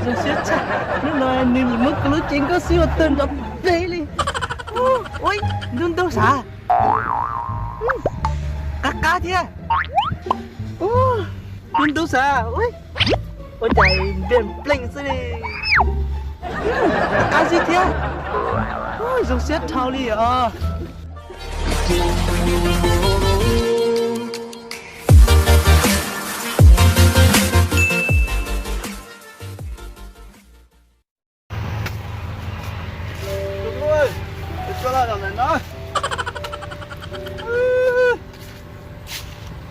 Zoo siab tshaj, hnub no nws nim muab kuv lub cev nkauj xwb ua tawg nrov pes li. Ua, ntub ntub sav, qab qab thiab. Ntub ntub sav, ua cas npliag npleej xwb li. Qab qab xwb thiab. Zoo siab dhau li os.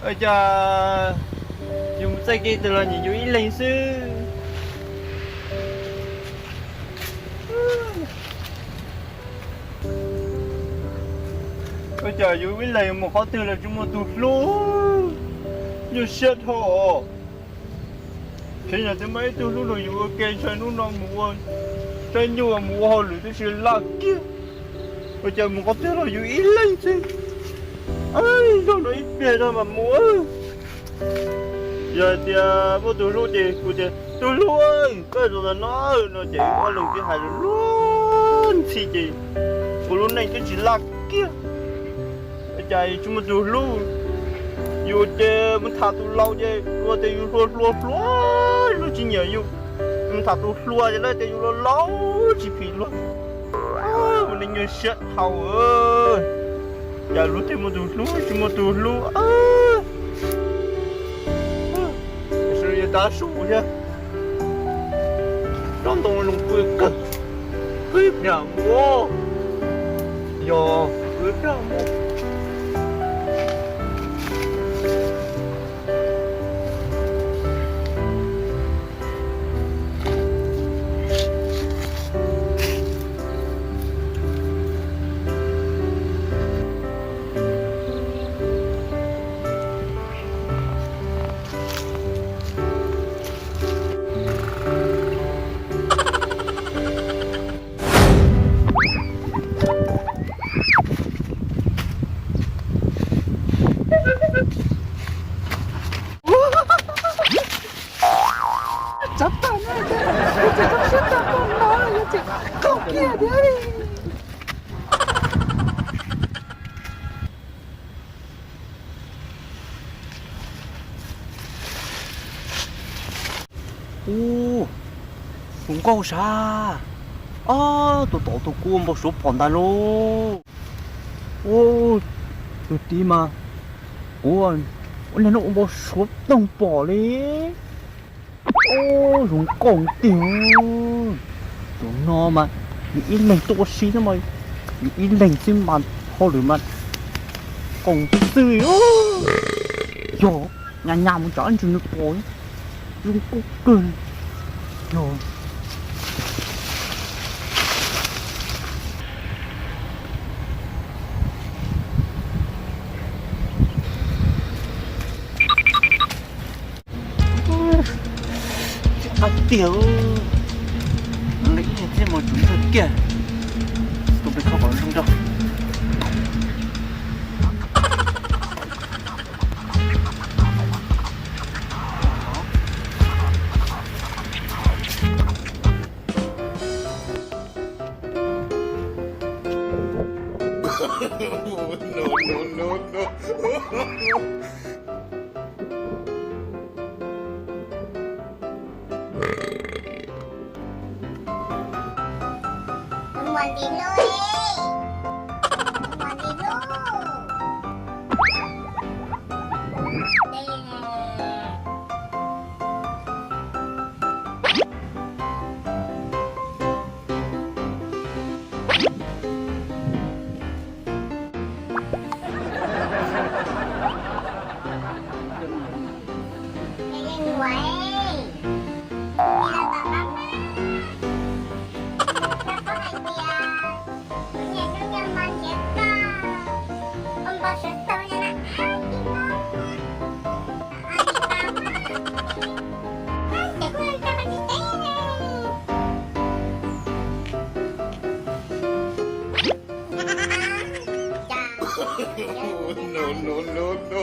Ua cas yus mus txoj kev twg los nyiam yus ib leeg xwb. Ua cas yus ib leeg mus qhov twg los tsis muaj tus hlub, nyuaj siab dhau os. Tseem yog tias muaj ib tug hlub los yus ua ke ntshai hnub no mus ua saib nyuj mus ua hauj lwm twb tsis laj kiag. Ua cas mus qhov twg los yus ib leeg xwb. Zaum no ib pliag no mas mus. Yog tias muaj tus hlub ces kuv tias tus hlub, koj zaum no no ces ua lus twb hais lus luag ntxhi ces kuv lub neej twb tsis laj kiag. Ua cas tsis muaj tus hlub, yus ces mus tham tus laus ces ua tias yus hluas hluas hluas, lub tsis nyiam yus, mus tham tus hluas ces lawv tias yus laus laus tsis phim luag. Ua neej nyuaj siab dhau. Cas luag tej muaj tus hlub tsis muaj tus hlub. Sawv daws tav su thiab. Tsob ntoo zoo pw kawg, qwb pliag mus, yog qwb pliag mus. Tsav tag na, yog tsis zoo siab tag npaum no yog tsis qaug kiag thiab li. Ub, tus nkauj sav, ob tug tom tus kub npau suav phom ntag lauj. Ub, tus tib mas kuv ua niag no ua npau suav toog pom li. Ub, zoo nkauj tiag. Tus no mas yus ib leeg tuaj ua si xwb mas, yus ib leeg xwb mas hauj lwm mas koom xwb. Yog nyas nyas mus tsam ntsws nws pom, zoo nkauj kawg. Yog qab tiag, ib txij mus tsuv ntsuag kiag, tus pes kho kom zoo rau. No, no, no, no.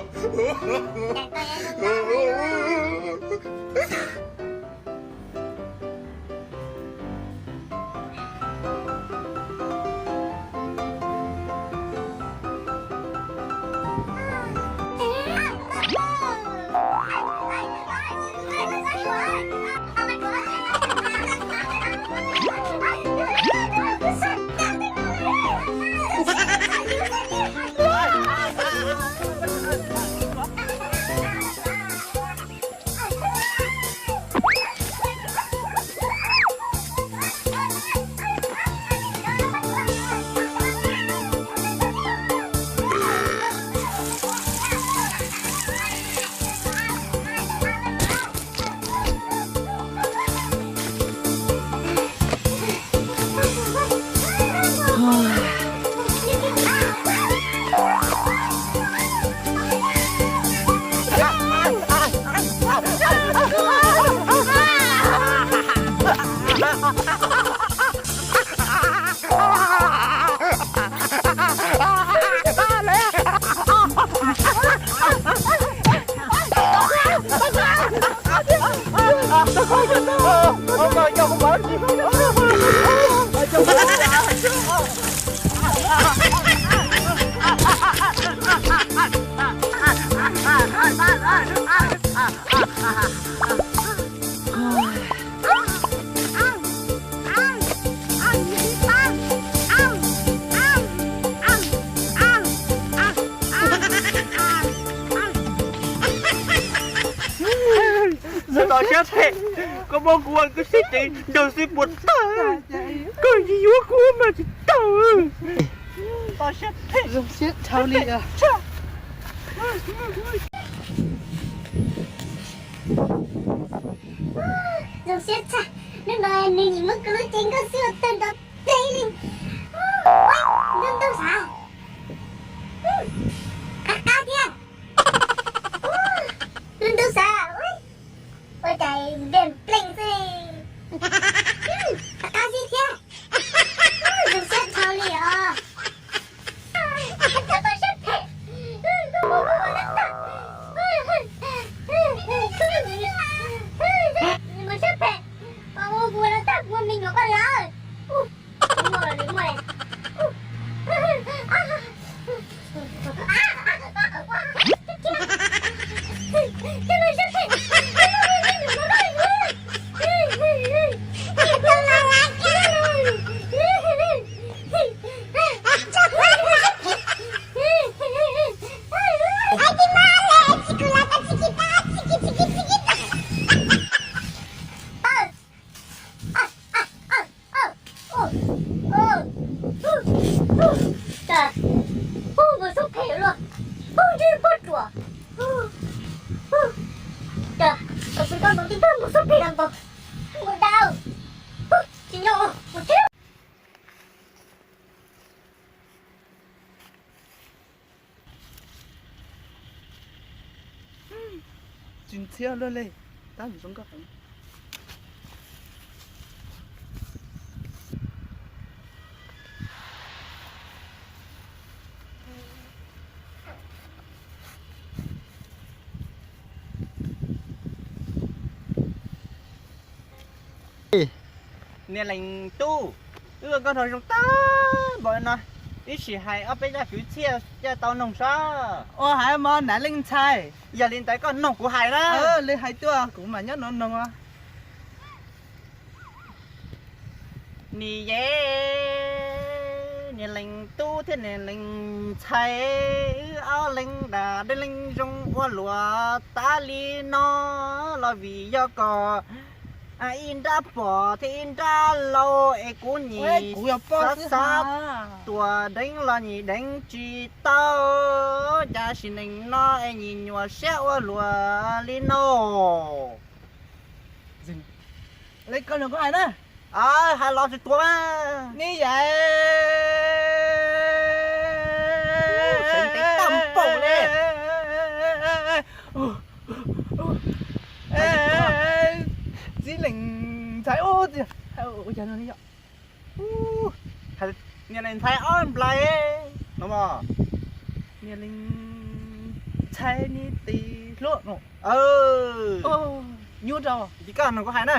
Tos siab phem, koj muab kuv ua koj sib ceev ncaug xwb puas tawg, koj tsis yuav kuv mas tsis tawg. Zoo siab dhau li. Zoo siab tshaj, hnub no nws nyiam muab kuv lub cev nkauj xwb ua tawg nrov plig li. Ntub ntub sav, qab qab thiab. Ntub ntub sav, ua cas npliag nplees xwb. Qab qab xwb thiab. Zoo siab dhau li os. Cas, ub, mus xub phem luaj, ub, ntsib pob tsuas, ub, ub, cas, tus txiv koj ntawd twb pab mus xub phem los ntag, mus dau, ub, tsis nyob, mus tsev. Tsis ntxhiab luaj li, tab mus zoo nkauj heev. Niam leej tub, wb ua koj rau zoo tag npaum no, ib sim hais ob peb zaj kwv txhiaj coj tau noog saib. Ua hais mog niam leej ntxhais. Yog li ntawd koj noog kuv hais na. Li hais tuaj kuv mam nyob no noog os. Niam yej, niam leej tub thiab niam leej ntxhais, wb ob leeg dab dej leej zoo ua luaj tas li no los vim yog koj ib nrab pog thiab ib nrab laus es kuv nyiam xav xav tuam deev los nyiam deev tsis tau, cas sim neej no es nyiam nyuam siab ua luaj li no. Li koj nug kuv hais na. Hais los tsis tuav mas. Ni yais. Txij leej ntxhais, txij leej ntxhais, ua cas no yog niam leej ntxhais ob nplais no mas. Niam leej ntxhais ni tis hluas no. Nyuaj rau. Ces koj nug kuv hais na.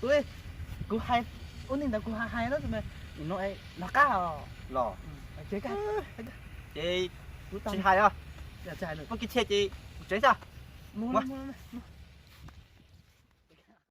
Kuv, kuv hais, ua li ntawd kuv hais hais no, no qab los. Ces kuv tsis hais os. Muab kiag txhiaj ces kuv tsev xwb.